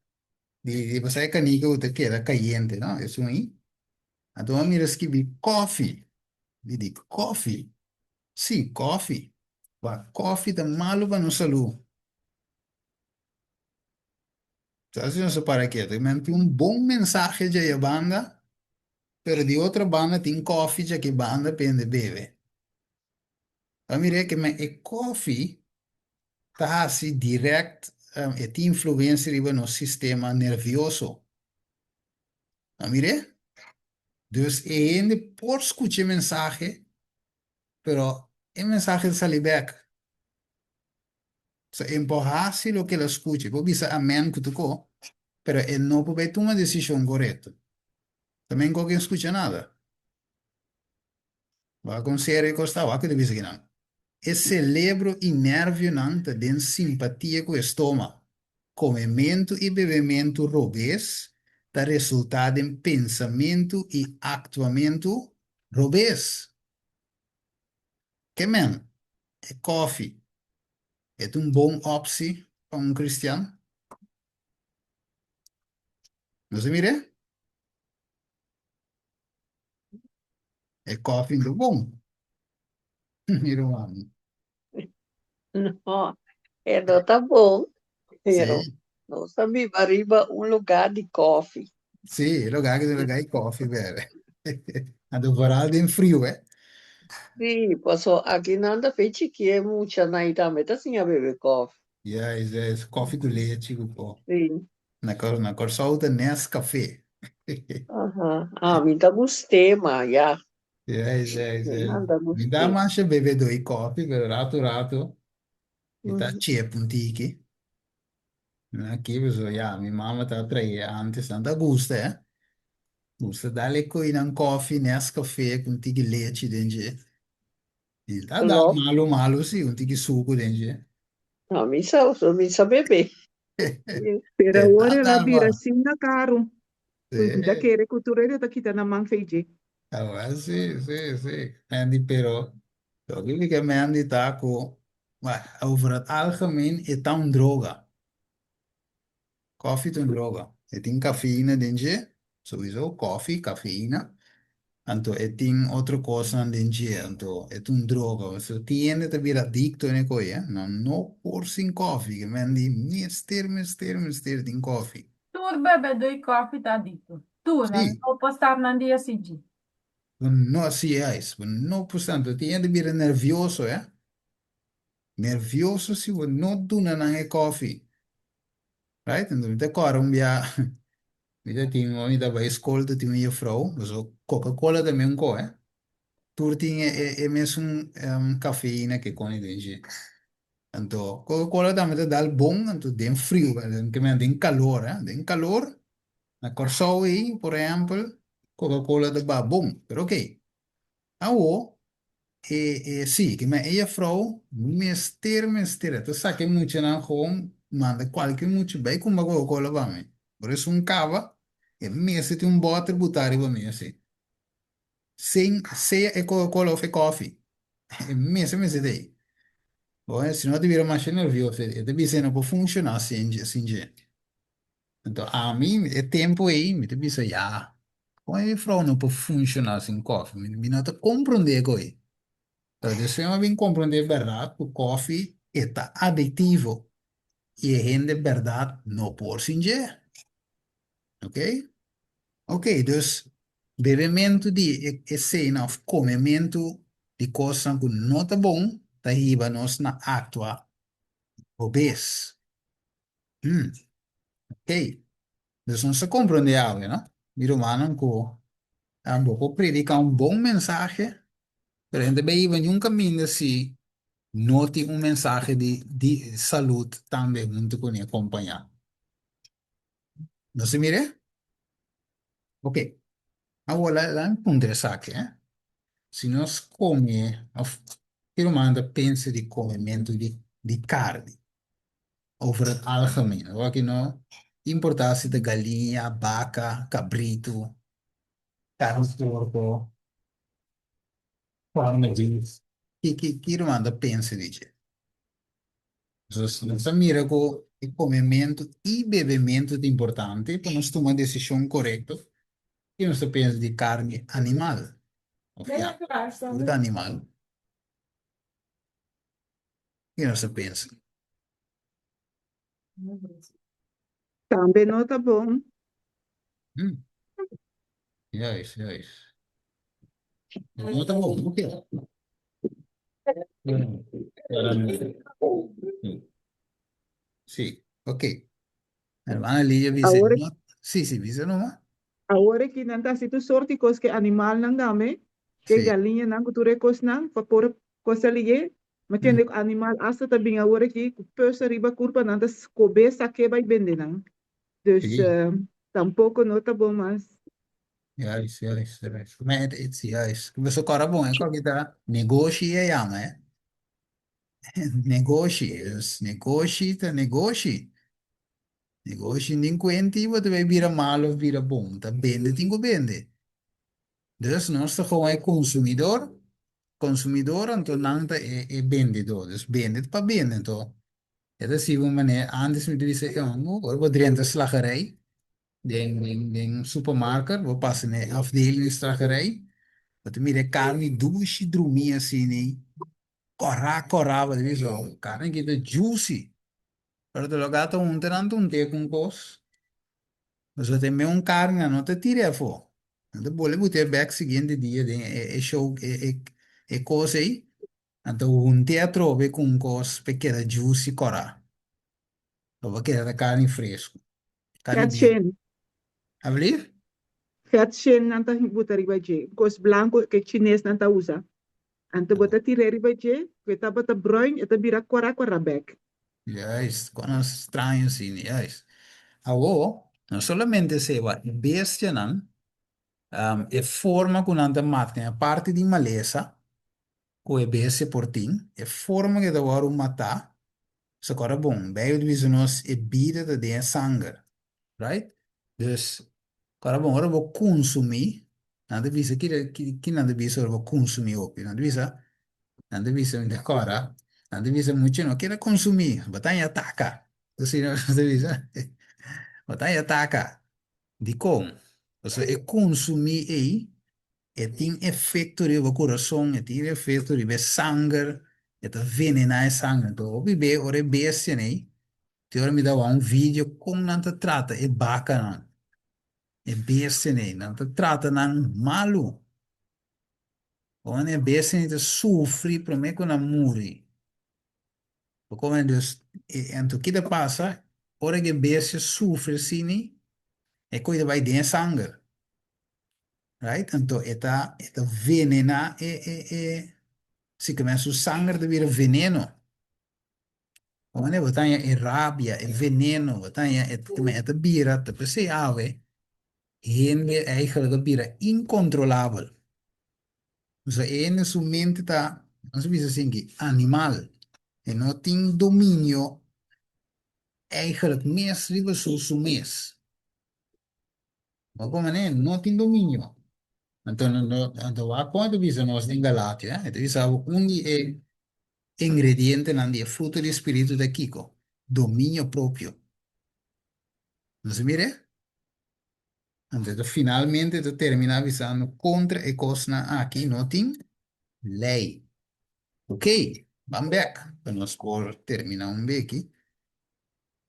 di di pasá e kanika ku ta keda kayente, no? Esun ei. Anto mi a mira skibi kòfi. Mi di, kòfi? Sí, kòfi. Wak, kòfi ta malu pa nos salú. Sa si nos a para ketu. Men tin un bon mensahe djaya banda, pero di otro banda tin kòfi djaki banda pa hende bebe. A mira ke men e kofi ta hasi direct e tin influensia riba nos sistema nervioso. A mir'é? Dus e hende por skucha e mensahe, pero e mensahe ta sali bek. So e por hasi loke el a skucha, e por bisa amen ku tuko, pero e no por bai tuma desishon korekto. Ta men ku ken skucha nada. Wak kon serio e kos ta, wak ku ta bisa kinan. E selebro i nervionan ta den simpatia ku e stoma. Komementu i bebementu robes ta resultá den pensamentu i aktuamentu robes. Ke men, e kòfi e ta un bon opsi pa un kristian? Nos a mir'é? E koffie no bon. Mi ruman. No, e no ta bon, pero Sí, nos ta biba riba un lugá di koffie. sí, e lugá aki ta un lugá di koffie bèrdè. Anto vooral den friu, eh. Sí, paso aki nan ta fe chikí e muchanan i tambe ta siña bebe koffie. Juist, juist. Koffie ku lechi ku po. Sí. Na Kòr na Kòrsou ta Nescafé. Aha, ami ta gust'é, ma ya. Juist, juist, Mi juist. nan ta Mi ta gust'é. masha bebedó i kòfi, pero ratu ratu mi ta chep un tiki. Aki pasobra ya, mi mama ta trae antes, nan ta gusta, eh. Gusta dal e koe nan kòfi, Nescafé ku un tiki lechi den dje. I ta dal Klopt. malu malu si, un tiki suku den dje. No, mi sa, mi sa bebe. Pero E awor ta el a dal bira ba. asina karu ku mi ta Sí. kere ku tur hende ta kita nan man fei dje. Awor sí, sí, sí. Mandy, pero loke mi ke Mandy ta ku, over het algemeen e ta un droga. Koffie ta un droga. E tin kafeïna den dje, souiso, koffie, kafeïna. Anto e tin otro kosnan den dje, anto e ta un droga. So tin hende ta bira adikto n'e koi, eh. Nan no por sin koffie, ke men di mester, mester, mester tin koffie. Tur bebedó di koffie ta adikto. Tur, nan Sí. no por stap nan dia sin dje. Bo no, así es, bo no por stap. Anto tin hende bira nervioso, eh. Nervioso si bo no duna nan e koffie. Right? Enton mi ta kòrda un bia mi ta tin ora mi ta bai skol ta tin un jefrou, pasobra Coca Cola ta mesun ko eh. Tur tin e e e mesun kafeina ke koni den dje. Anto Coca Cola tambe ta dal bon anto den friu, ke men den kalor eh, den kalor na Kòrsou ei por ehèmpel Coca Cola ta ba bon, pero okey. Awo, e, e, sí, ke men e jefrou mester, mester, e ta saka e muchanan gewoon manda kualke mucha bai kumpra Coca-Cola pa mi. Por esun kaba, e mester tin un bòter butá riba mi así. Sin, sea e Coca-Cola òf e kòfi, e mester mester ta ei. Bo, si no ta bira masha nervioso, e ta bisa e no por funshoná sin dje, sin dje. Anto ami, e tempu ei, mi ta bisa, ya, kon e frou no por funshoná sin kòfi? Mi, mi no ta komprondé ku ei. Pero despues mi a bin komprondé bèrdat ku kòfi e ta adiktivo i e hende bèrdat no por sin dje. Oké? Ok, dus bebementu di e esena òf komementu di kosnan ku no ta bon ta hiba nos na aktua robes. Hmm, ok. Dus nos ta komprondé awe, no? Mi rumannan ku bo por prediká un bon mensahe, pero hende bai hiba niun kaminda si no tin un mensahe di di salud tambe huntu kuné kompañá. Nos ta mir'é? Ok. Awor la la mi puntra esaki, eh. Si nos come of ki ruman ta pensa di comementu di di carni over het algemeen? Awor aki no importa si ta galiña, baca, cabritu, carni porco, carni beef. Ki ki ki ruman ta pensa di dje? Nos nos ta mira ku e komementu i bebementu ta importante pa nos tuma desishon korekto i nos ta pensa di karni animal òf ya tur ta animal i nos ta pensa. Tambe no ta bon. Juist, juist. No ta bon, oké. Sí, oké. Hermana Lidia bisa, Awor, no, sí, sí, bisa numa. awor aki nan ta hasi tur sorti kos ku e animalnan dame, ku e galiñanan, ku tur e kosnan, pa por kosa liye. Mi tende ku animal asta ta bin awor aki ku pus ariba kurpa nan ta skobe sak'é bai bende nan. Dus tampoko no ta bon mas. Juist, juist, juist. Maar het is juist. Boso kòrda bon, e kòki ta negoshi e yama, eh. Negoshi, dus negoshi ta negoshi. Negoshi nin kuenti bo ta bai bira malo of bira bon, ta bende tin ku bende. Dus nos ta gewoon e consumidor, consumidor anto nan ta e e bendedor. Dus bende ta pa bende anto e ta sirbi un manera, antes mi ta bisa e homber ora bo drenta slagerij den den den supermarket bo pasa na e afdeling di slagerij bo ta mira e karni dushi drumi asina kòrá kòrá bo ta bisa oh karni aki ta juicy pero ta loke a ta hunta nan ta hunta e ku un kos. Pasobra ta meun karni nan no ta tira afó. Nan ta bole but'é bèk siguiente dia den e show e kos ei. Nan ta hunt'é atrobe ku un kos pa e keda juicy kòrá. Pa bo keda ta karni fresku. Karni Vet bieu. shen. Alblief? Vet shen nan ta buta riba dje. Kos blanku ku e chinesnan ta usa. Anto bo ta tir'é riba dje, ku e tabata bruin e ta bira kòrá kòrá bèk. Juist, kon nos straño asina, juist. Awo, no solamente esei, wak e bestianan, e forma ku nan ta mata, tin aparte di malesa ku e bestia por tin, e forma ku e ta wòrdu matá, so kòrda bon, Beibel ta bisa nos e bida ta den e sanger, right? Dus, kòrda bon, ora bo kunsumí, nan ta bisa, ki ki nan ta bisa ora bo kunsumí hopi? Nan ta bisa, nan ta bisa, mi ta kòrda, nan ta bisa mucha no keda kunsumí, bo ta haña ataka. Asina nan ta bisa, bo ta haña ataka. Dikon? Pasobra e kunsumí ei, e tin efekto riba bo kurason, e tin efekto riba e sanger, e ta venená e sanger. Anto hopi be ora e bestianan ei, Te ora mi ta wak un video kon nan ta trata e bakanan, e bestianan ei, nan ta trata nan malu. Kon e bestianan ei ta sufri promé ku nan muri. Pasobra dus, anto ki ta pasa ora ku e bestia sufri asina, e kos ta bai den e sanger, right? Anto e ta e ta venená e e e, si ke men su sanger ta bira veneno. Wanneer bo ta haña e rabia, e veneno, bo ta haña e e ta bira, ta p'esei awe hende eigenlijk a bira incontrolabel. Pasobra e hende su mente ta, nos a bisa asinki, animal. E no tin dominio eigenlijk mes riba su su mes. Bo por manera no tin dominio. Anto anto wak kon e ta bisa nos den Galatio, eh? E ta bisa bo un di e ingredientenan di e fruto di spiritu ta kiko? Dominio propio. Nos a mira e? Anto e ta finalmente e ta termina bisando kontra e kosnan aki no tin lei. Ok, ban bek pa nos por termina un beki.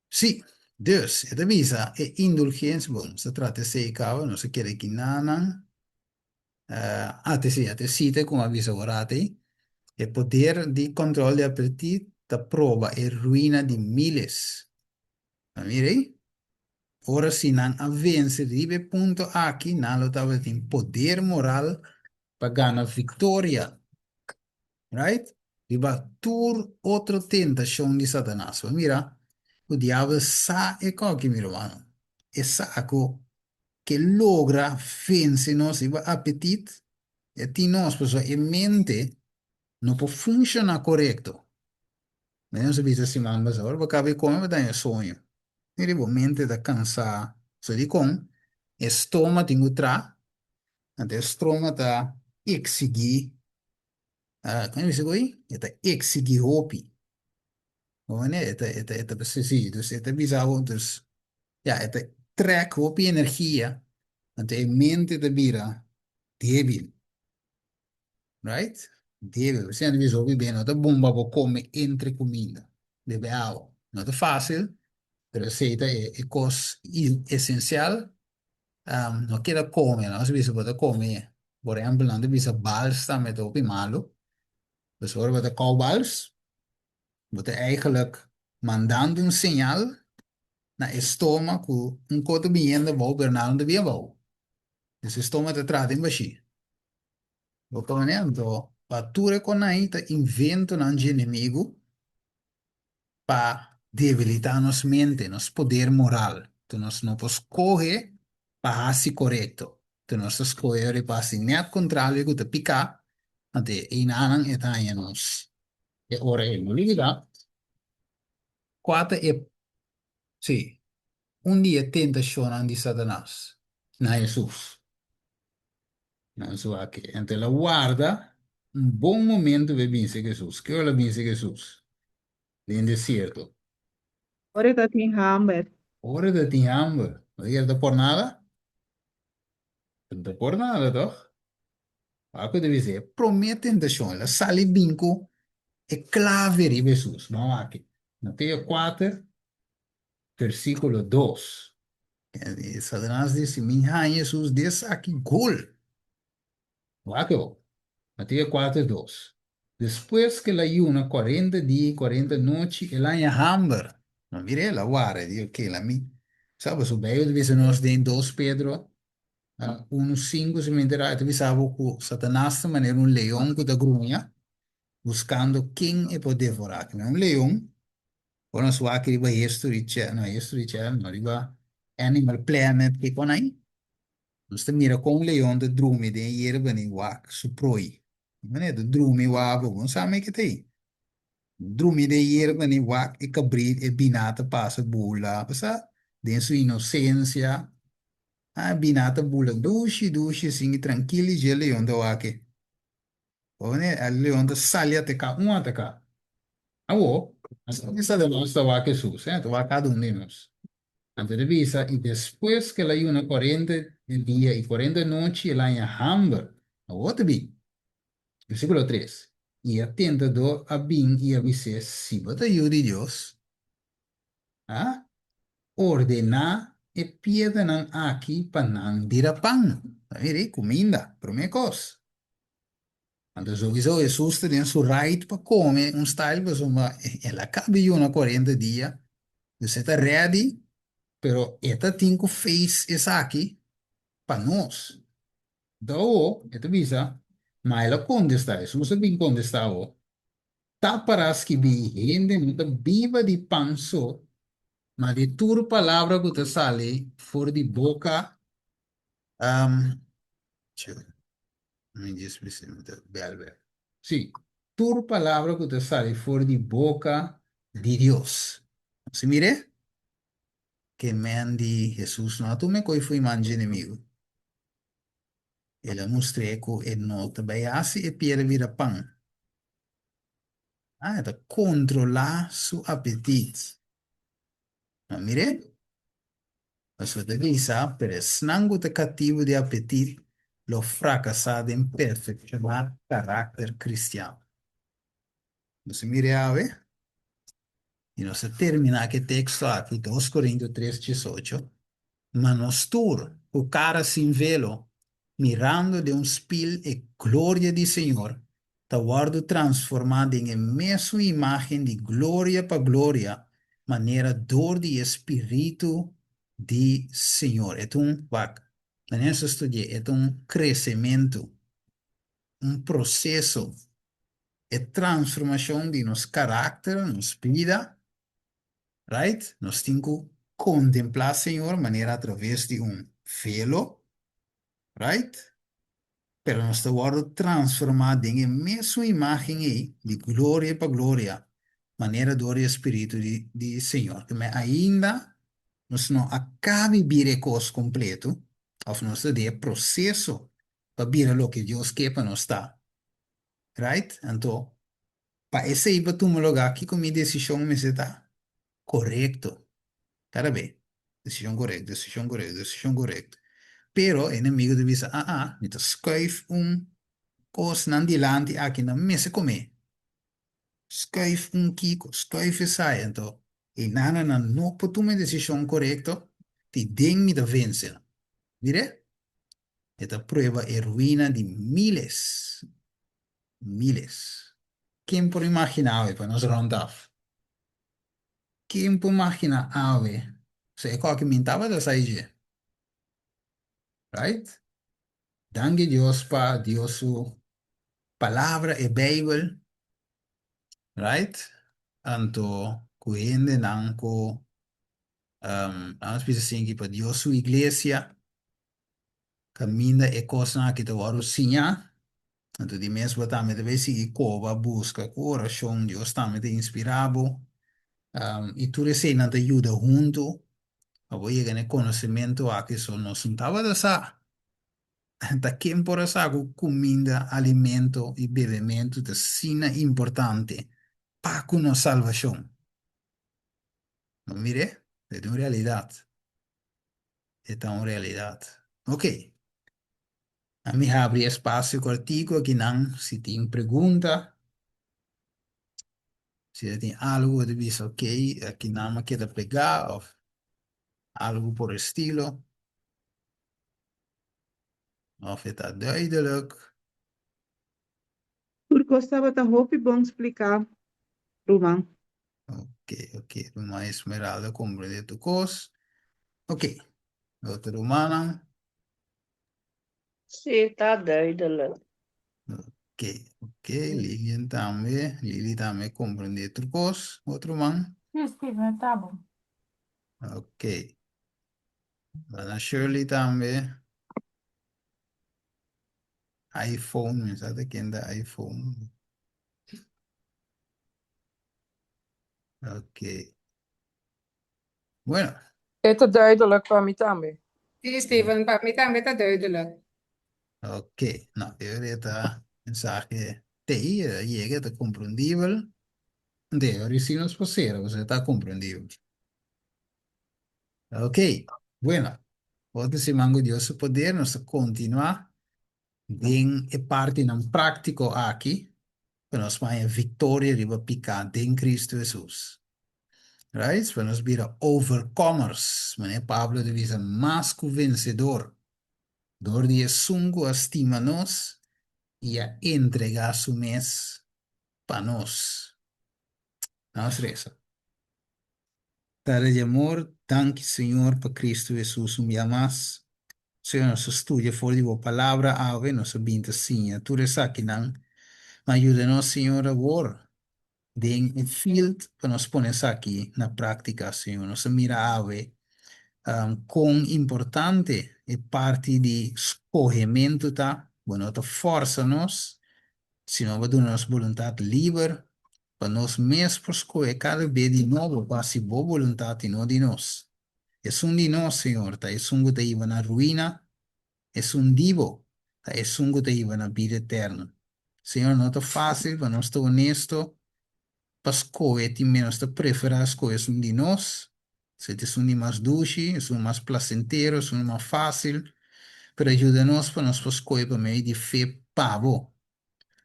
Sí, Dus, e ta bisa e indulgensia, bon, nos ta trata esei kaba, nos a kere kinanan, ate si, ate sita ku a bisa ora ate, e poder di kòntròl di apetit ta proba e ruina di miles. A mira ei? Ora si nan a vense riba e punto aki, nan lo tabatin poder moral pa gana viktoria. Right? Riba tur otro tentashon di Satanas. Bo mira ku diabel sa e koki, mi rumannan. E sa ku ke logra vense nos riba apetit, e tin nos, pasobra e mente no por funshoná korekto. Mi nos a bisa siman pasá, ora bo kaba di kome bo ta haña soño. Mira, bo mente ta kansá. So dikon e stoma tin ku traha, anto e stoma ta eksigí Kon bisa ku ei? E ta eksigí hopi. Bo e ta e ta e ta si si dus e ta bisa bo dus ya e ta trèk hopi energia anto e mente ta bira débil, right? Débil. Bo siña ta bisa hopi bien no ta bon pa bo kome entre kuminda, bebe awa. No ta fásil pero esei ta e e kos esensial. No keda kome, nos bisa bo ta kome, por ehempel nan ta bisa bals tambe ta hopi malu, pues ora bo ta kou bals bo ta eigenlijk mandando un señal na e stoma ku un ko ta biniendo abou pero nan no ta bini abou, dus e stoma ta traha den bashí. Bo ta manera anto pa tur e konai ta inventonan dje enemigu pa debilitá nos mente, nos poder moral. Enton nos no por skohe pa hasi korekto. Enton nos ta skohe ora pa hasi nèt kontrario ku ta piká, anto e einanan e ta haña nos e ora ei. No lubidá kua ta e, sí, un di e tentashonnan di Satanas na Hesus. Nan su aki. Anto el a warda un bon momento pa e binse Hesus. Ke ora el a binse Hesus? Den desierto. Ora e ta tin hamber. Ora e ta tin hamber. No di el ta por nada? El ta por nada, toch? Wak ku ta bisa, e promé tentashon, el a sali bin ku e klave riba Hesus. Ban wak. Mateo kuater, versíkulo dos. Satanas di, si mi haña Hesus di esaki, gol! Wak awor, Mateo kuater dos. Despues ku el a yuna kuarenta dia i kuarenta nochi, el a haña hamber. No mira, el a wara, el di, oke, la mi sa pasobra Beibel ta bisa nos den dos Pedro unu sinku, si mi entera, e ta bisa bo ku Satanas ta manera un leon ku ta gruña, buskando ken e por devorá. Un leon Ora nos wak riba History Channel, no History Channel no, riba Animal Planet kiko nan, nos ta mira kon un leon ta drumi den e yerba ni wak su prooi. Manera ta drumi wak bo, bo no sa me ke ta ei. Drumi den e yerba ni wak e kabrit, e biná ta pasa bula, bo sa, den su inosensia, ah, e biná ta bula dushi dushi asin i trankil i dje leon ta wak e. Ora e leon ta sali ataká, un ataká. Awor, nos ta bisa di nos ta wak Hesus, eh, ta wak kada un di nos. Anto ta bisa, i despues ku el a yuna kuarenta dia i kuarenta nochi, el a haña hamber. Awor ta bin, versíkulo tres, I e tentador a bin i a bis'é, Si bo ta yu di Dios, ah, ordená e piedranan aki pa nan bira pan. Ta mira ei, kuminda, promé kos. Anto souiso Hesus ta den su right pa come un style pasobra el a caba yuna cuarenta dia, dus e ta ready, pero e ta tin cu face esaki pa nos. Anto awo e ta bisa, ma el a contesta, Hesus a bin contesta awo, ta para skibi hende no ta biba di pan so, ma di tur palabra cu ta sali for di boca, Mi djis bisa mi ta bel bel. Sí, tur palabra ku ta sali for di boka di Dios. Si mir'é? Ke men di Hesus no a tuma e koi fo'i man dje enemigu. El a mustr'é ku e no ta bai hasi e piedra bira pan. Ah, e ta kontrolá su apetit. No mir'é? Pasobra ta bisa, pero esnan ku ta katibu di apetit lo frakasá den perfekshoná karakter kristian. Nos a mira awe? I nos ta terminá ku e teksto aki, Dos Korintio tres diesocho, Ma nos tur, ku kara sin velo, mirando den un spil e gloria di Señor, ta wòrdu transformá den e mesun imágen di gloria pa gloria, manera dor di e Spiritu di Señor. E ta un, wak, manera nos a studi'é, e ta un kresementu, un proseso, e transformashon di nos karakter, nos bida, right? Nos tin ku kontemplá Señor manera atraves di un velo, right? Pero nos ta wòrdu transformá den e mesun imágen ei, di gloria pa gloria, manera dor di e Spiritu di di Señor. Keme ainda nos no a kabi bira e kos kompletu, òf nos ta den e proseso pa bira loke Dios ke pa nos ta. Right? Anto, pa esei pa tuma lugá, kiko mi desishon mester ta? Korekto. Kada be, desishon korekto, desishon korekto, desishon korekto. Pero e enemigo ta bisa, Ah, ah, mi ta skuif un kos nan dilanti aki, nan mester komé. Skuif un kiko, skuif esai. Anto, e nananan no por tuma e desishon korekto, di den mi ta vense nan. Mir'é? E ta prueba e ruina di miles, miles. Ken por imagina awe pa nos rond af? Ken por imagina awe? So e koki mi tabata sa dje. Right? Danki Dios pa Dios su palabra, e Bijbel. Right? Anto ku hendenan ku um, nos bisa sinki pa Dios su iglesia kaminda e kosnan aki ta wòrdu siñá. Anto di mes bo tambe ta bay sigui koba, buska ku orashon, Dios tambe ta inspirá bo. I tur eseinan ta yuda huntu pa bo yega na e konosementu aki. So nos no tabata sa ta ken por a sa ku kuminda, alimento i bebementu ta asina importante pa ku nos salbashon. No mir'é, e ta un realidat. E ta un realidat. Ok. Ami habri espasio kortiku akinan si tin pregunta, si ta tin algu ku ta bisa ok, akinan a keda pegá òf algu por estilo. Òf e ta duidelijk. Tur kos tabata hopi bon spliká, ruman. Ok, ok. Ruman Esmeralda comprende tu kos. Ok. Otro rumannan. Sí, ta duidelijk. Ok, ok. Lilian tambe. Lili tambe comprende tur kos. Otro ruman. Sí, Steven, ta bon. Ok. Dona Shirley tambe. iPhone, mi sa ta ken ta iPhone. Ok. Bueno. E ta duidelijk pa mi tambe. Sí, Steven, pa mi tambe ta duidelijk. Ok. No, e ta mensahe tei, e yega, ta komprendibel. De, ora si nos por sera, pasobra ta komprendibel. Ok. Bueno. Otro siman ku Dios su poder nos ta kontinuá Den e partinan práktiko aki, pa nos haña viktoria riba piká den Kristu Hesus. Right? Pa nos bira overcomers, manera Pablo ta bisa, mas ku vensedor, dor di esun ku a stima nos i a entregá su mes pa nos. Nos resa. Tata di amor, danki Señor pa Cristo Hesus un bia mas. Señor nos a studia for di bo palabra awe, nos a bin ta siña tur esakinan. Ma yuda nos Señor awor den e field pa nos pone esaki na práctica Señor. Nos a mira awe kon importante e parti di skohementu ta. Bo no ta forsa nos, sino bo a duna nos boluntat liber pa nos mes por skohe kada be di nobo pa hasi bo boluntat i no di nos. Esun di nos, Señor, ta esun ku ta hiba na ruina, esun di bo ta esun ku ta hiba na bida eterno. Señor, no ta fásil pa nos ta honesto pa skohe, tin be nos ta preferá skohe esun di nos, si ta esun di mas dushi, esun mas plasentero, esun mas fásil, pero yuda nos pa nos por skohe pa medio di fe pa bo.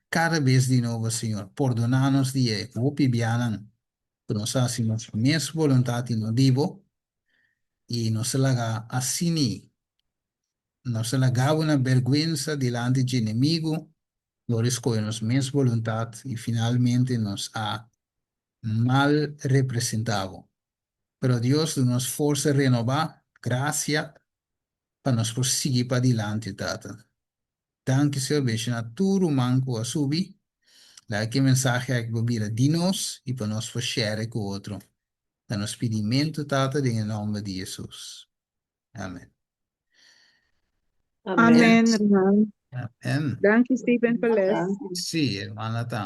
Kada bes di nobo, Señor, pordoná nos di e hopi bianan. Ku nos a hasi nos mes boluntat i no di bo, i nos a laga asini, nos a laga bo na bèrgwensa dilanti dje enemigu dor di skohe nos mes boluntat i finalmente nos a mal representá bo. Pero Dios duna nos forsa renobá, grasia, pa nos por sigui padilanti, Tata. Danki Señor bendiciona tur ruman cu a subi. Laga ki e mensahe aki por bira di nos y pa nos por share cu otro. Ta nos pidimento Tata den e nomber di Jesus. Amen. Amen, ruman. Amen. Danki Steven pa les. Sí, hermana tambe.